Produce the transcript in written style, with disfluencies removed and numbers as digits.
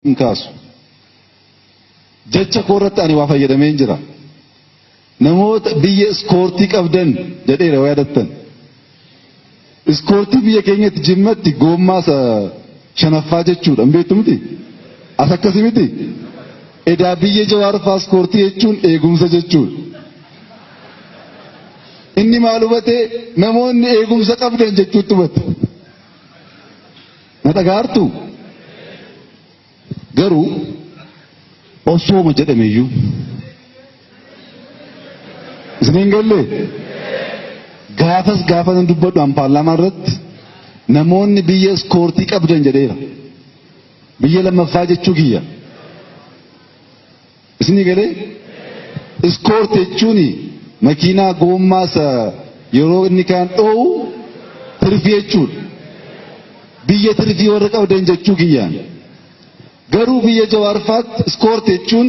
Hin kaasu. Jecha koo irratti ani waa fayyadameen jira. Namoota biyya iskoortii qabdan jedheera yoo yaadattan. Iskoortii biyya keenyatti Jimmatti goommaa isa shanaffaa jechuudha. Hin beektu miti? As akkasii miti? Edaa biyya Jawaar fa'aa iskoortii jechuun eegumsa jechuudha. Inni maal hubate? Namoonni eegumsa qabdan jechuutti hubate. Na dhagaartu? Garuu osooma jedhameyyuu isiniin galle, gaafas gaafa nan dubbadhu an paarlaamaa irratti namoonni biyya iskoortii qabdan jedheera. Biyya lammaffaa jechuu kiyya. Isinii galee? Iskoortii jechuun makiinaa goommaa isa yeroo inni kaan dho'u tirfii jechuudha. Biyya tirfii warra qabdan jechuu kiyyaan. Garuu biyya Jawaarfaatti iskoortii jechuun